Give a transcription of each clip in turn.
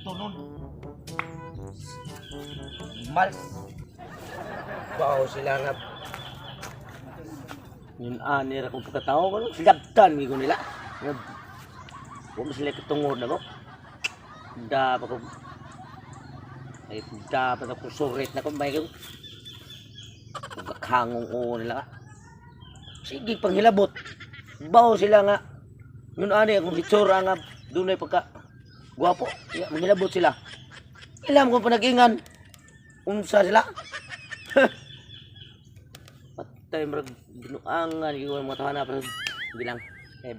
Gusto nun. Mal. Wow, sila nga. Yun ani ra kong pagkatao ko. Silabtan ko nila. Nga, wa man sila katungod na ko. Dapat ko. Ay, dapat ako surit na ko. May ko. Kangong ko nila. Sige, panghilabot. Bawo sila nga. Yun ani akong hitsura nga dunay pagka gwapo. Ya, manghilabot sila. Ilam kong panagingan. Unsa sila? Patay murag binuangan gyud mga tawana pero bilang eh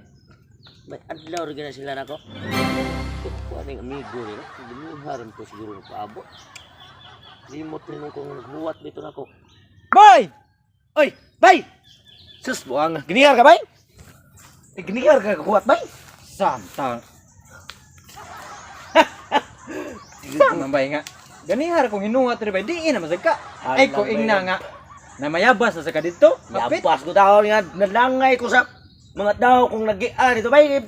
may adlaw ra gyud na sila nako. Kuha ning amigo nila. Binuharon ko siguro nagpaabot. Limot rin nung kung naghuwat dito nako. Bay! Oy, bay! Sus, buang. Ginihar ka, bay? Eh, ginihar ka kakuhat, bay? Samtang. Sama bay nga. Ganihar kung hinuhat rin bay, diin na masag ka. Ay ko Alam, bay. ingna nga. Na mayabas na sa ka dito. Hapit. Yapas ko tao nga, nalangay ko sa mga tao kung nagian ito, bay.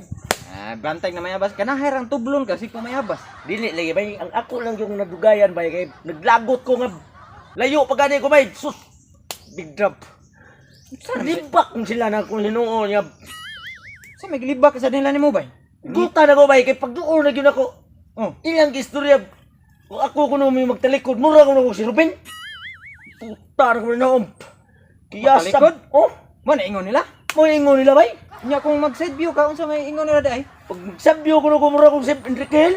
Ah, bantay na mayabas. Kanahay rang tublon kasi pa mayabas. Dili lagi, bay. Ang ako lang yung nadugayan, bay. Kay naglagot ko nga, layo pa gani ko, bay. Sus, big drop. Libak kung sila na kung hinuon nga. Sa may gilibak sa nila nimo bay. Guta na ko, bay. Kay pagduol na yun ako. Oh, Ilang istorya, kung ako kuno may magtalikod, mura ko na ko si Ruben. Puta na ko na noon. Kaya sa... Magtalikod? Oh, mo na ingon nila. mo ingon nila bay. Nya kung mag side view ka unsa may ingon nila di ay? Pag magsabyo ko na ko mura kong si Enrique Hill.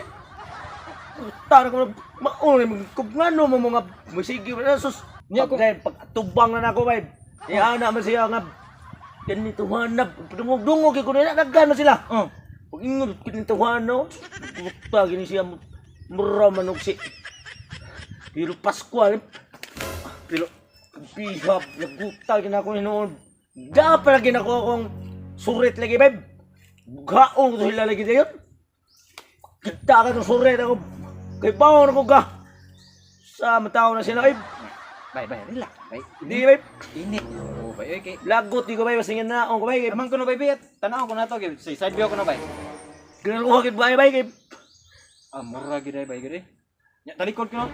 Puta na ko na maon magkubngano mo mga musigi na sus. Nya Pag, kung- dahil pag atubang na nako bay. Iya na man siya nga ganito hanap. Dungog-dungog ko nila nagano sila. Oh. Pag ingon ganito hanap. Puta gini siya mura manog si Pero Pascual. Pero bihab naguta gina ko noon. Da pa lagi nako akong surit lagi babe. Gaon ko sila lagi dayon. Kita ka tong surit ako. Kay bawon ko ka. Sa mataw na sila ay Bay bay relax bay. di babe. Init. Oh, bay oy kay. Lagot di ko bay basingin na ko bay. Amang kuno bay bay tanaw ko na to kay sa side view ko na bay. Ginaluha gid bay bay kay Ah, mura gid ay bay gid. Nya talikod ko no.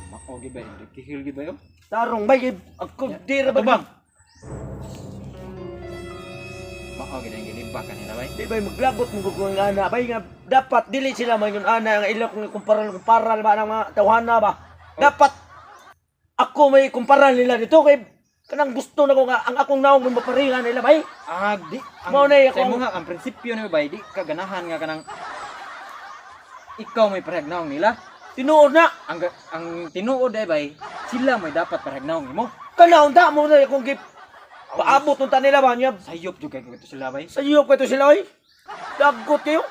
Mao gid bay, kihil gid bay oh. tarong bay kay ako di ra ba. Atubang. Mao gid ang gilibak kanila bay. Di bay maglagot mo ko ang ana bay nga dapat dili sila mangon ana nga ila kung kumparal kumparal ba ng mga tawhana ba. Dapat ako may kumparal nila dito kay kanang gusto na ko nga ang akong naong maparingan nila bay. Ah, di ang Mao na sa akong- imo nga ang prinsipyo ni bay di ka ganahan nga kanang ikaw may parehag naong nila. Tinuod na Ang tinuod ay bay, sila may dapat parehag naong nimo. kanaon ta mo na akong gip paabot unta nila ba niya Sayop jud kay ko sila bay. sa iyo ko ito sila oy. Lagot kayo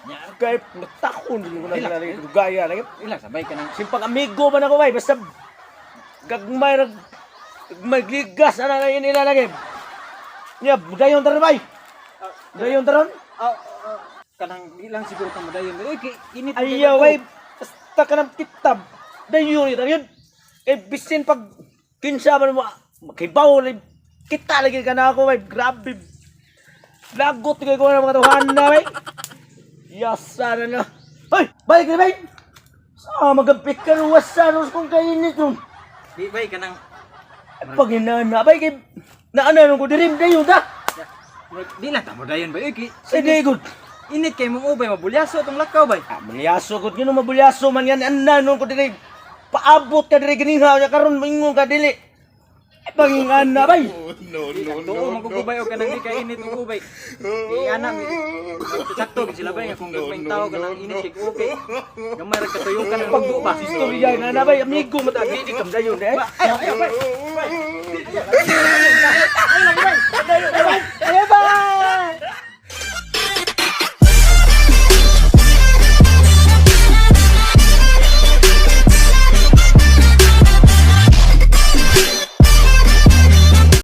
Nya, kay matakon din ko na sila lagi gaya lagi. relax sabay kanang Simpang amigo man ako bay basta gagmay ra magligas ana na nila lagi. Nya dayon taron bay. Dayon taron. ah, ah, kanang di lang siguro ka modayon. Uy, kay init kay Ayaw ako. ay basta ka ng kitab. Dayon yun yun. Kay bisin pag kinsa man mo kay bawo lagi kita lagi ka na ako bay grabe. Lagot kay ko ng mga tawhan na bay. Yasa na na. Hoy, balik na bay. Sa magampit ka ruwas sa kung kainit nun. Di bay kanang Pag hinana bay kay naana nung ko dirim dayon ta. di lang ta modayon bay. Uy, kay Sa digod. init kay mong ubay mabulyaso tong lakaw bay. Ah, bulyaso ko yun, mabulyaso man yan. Ana nung ko diri. Paabot ka diri ganiha nya karon maingon ka dili. Ay, pangingan na bay. No, no, Tuo no, man ko ubay o kanang di kay init og ubay. Di ana sakto gid sila bay nga kung gagmay tao kanang init kay okay. Gamay ra katuyukan ang pagbo ba. Istorya na na bay, amigo mo ta dili kam dayon eh. Ay, ay, bay. Bay.